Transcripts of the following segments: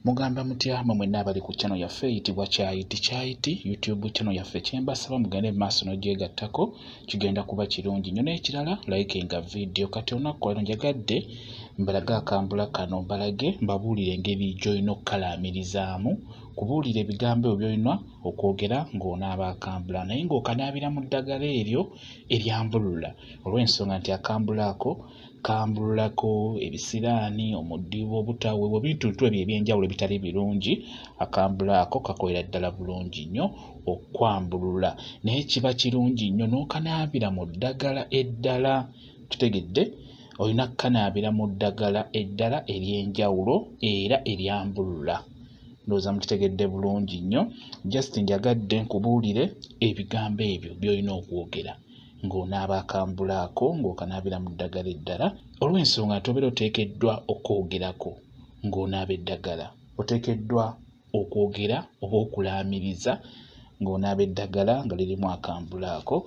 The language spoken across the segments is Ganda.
Mugamba mutya mwe mwenna abali ku channel yaffe eyitibwa Kyayiti Kyayiti YouTube channel yaffe? Kyembasaba mugende mu maaso n'ogyegattako, kigenda kuba kirungi nnyo. N'ekirala, likinga video. Kati olunaku lwaleero njagadde mbalage akambula kano, mbalage mbabuulire engeri gy'olina okukalaamirizaamu, kubuulira ebigambo ebyo by'olina okwogera ng'onaaba akambula, naye ng'okanaabira mu ddagala eryo eryambulula, olw'ensonga nti akambula ako kambululako ebisiraani, omudibo, obutaweebwa, ebintuntu ebyo ebyenjawulo ebitali birungi. Akambula ako kakolera ddala bulungi nnyo okwambulula, naye kiba kirungi nnyo n'okanaabira mu ddagala eddala. Kitegedde, olina kukanaabira mu ddagala eddala ery'enjawulo era eryambulula. Ndowooza mukitegedde bulungi nnyo. Just njagadde nkubuulire ebigambo ebyo by'olina okwogera ng'onaaba akambula ako, ng'okanaabira mu ddagala eddala, olw'ensonga nti obeera oteekeddwa okwogerako ng'onaaba eddagala, oteekeddwa okwogera oba okulaamiriza ng'onaaba eddagala nga lirimu akambula ako.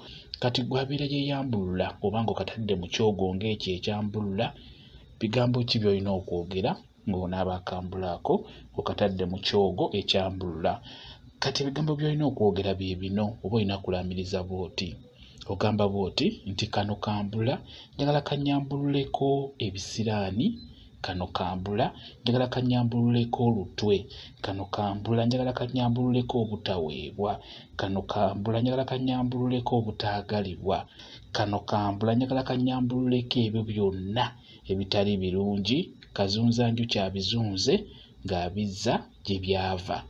Kati gwe abeera yeeyambulula oba ng'okatadde mu kyogo ng'ekyo ekyambulula, bigambo ki by'olina okwogera ng'onaaba akambula ako okatadde mu kyogo ekyambulula? Kati ebigambo by'olina okwogera bye bino, oba olina kulaamiriza bw'oti. Ogamba bw'oti nti kano kambula, njagala kannyambululeko ebisiraani, kano kambula, njagala kannyambululeko olutwe, kano kambula, njagala kannyambululeko obutaweebwa, kano kambula, njagala kannyambululeko obutaagalibwa, kano kambula, njagala kannyambululeko ebyo byonna ebitali birungi. Kazunzanjuki abizunze ng'abizza gye byava.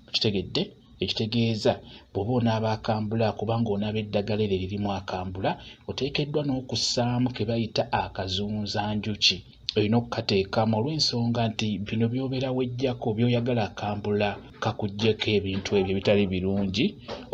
Okitegedde? Ekitegeeza bw'oba onaaba akambula, kubanga onaaba eddagala eryo eririmu akambula, oteekeddwa n'okussaamu ke bayita akazunzanjuki. Olina okukateekamu olw'ensonga nti bino by'obeera weggyako, by'oyagala akambula kakuggyeko ebintu ebyo ebitali birungi,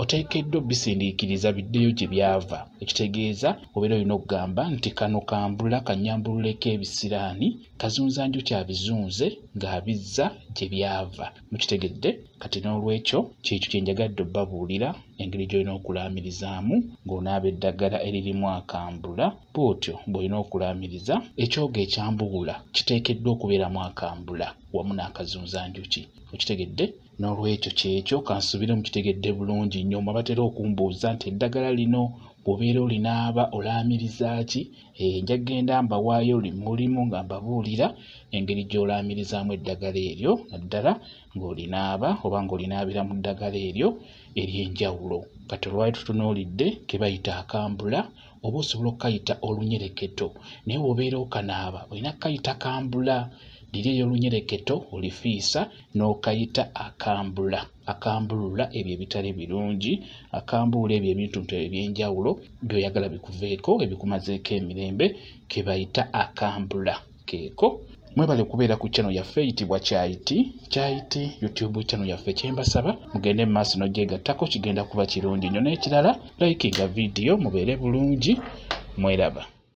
oteekeddwa obbisindiikiriza biddeyo gye byava. Ekitegeeza obeera olina okugamba nti kano kambula kannyambululeko ebisiraani, kazunzanjuki abizunze ng'abizza gye byava. Mukitegedde? Kati n'olwekyo kyekyo kye njagadde obbabuulira, engeri gy'olina okulaamirizaamu ng'onaaba eddagala eririmu akambula. Bw'otyo bw'olina okulaamiriza. Ekyogo ekyambulula kiteekeddwa okubeeramu akambula wamu n'akazunzanjuki. Okitegedde? N'olwekyo kyekyo, kansuubire mukitegedde bulungi nnyo. Mwe abatera okumbuuza nti eddagala lino bw'obeera olinaaba olaamiriza ki, nja kugenda mbawaayo limu nga mbabuulira engeri gy'olaamirizaamu eddagala eryo, naddala ng'olinaaba oba ng'olinaabira mu ddagala eryo ery'enjawulo. Kati olwali tutunuulidde ke bayita akambula, oba osobola okukayita olunyereketo, naye bw'obeera okanaaba olina kukayita kambula. Liri ery'olunyereketo olifiisa n'okayita akambula, akambulula ebyo ebitali birungi, akambulula ebyo ebintuntu eby'enjawulo by'oyagala bikuveeko, ebikumazeeko emirembe, ke bayita akambula keeko. Mwebale kubeera ku channel yaffe eyitibwa Kyayiti Kyayiti YouTube channel yaffe. Kyembasaba mugende mu maaso n'ogyegattako, kigenda kuba kirungi nnyo. N'ekirala, likinga video, mubeere bulungi, mweraba.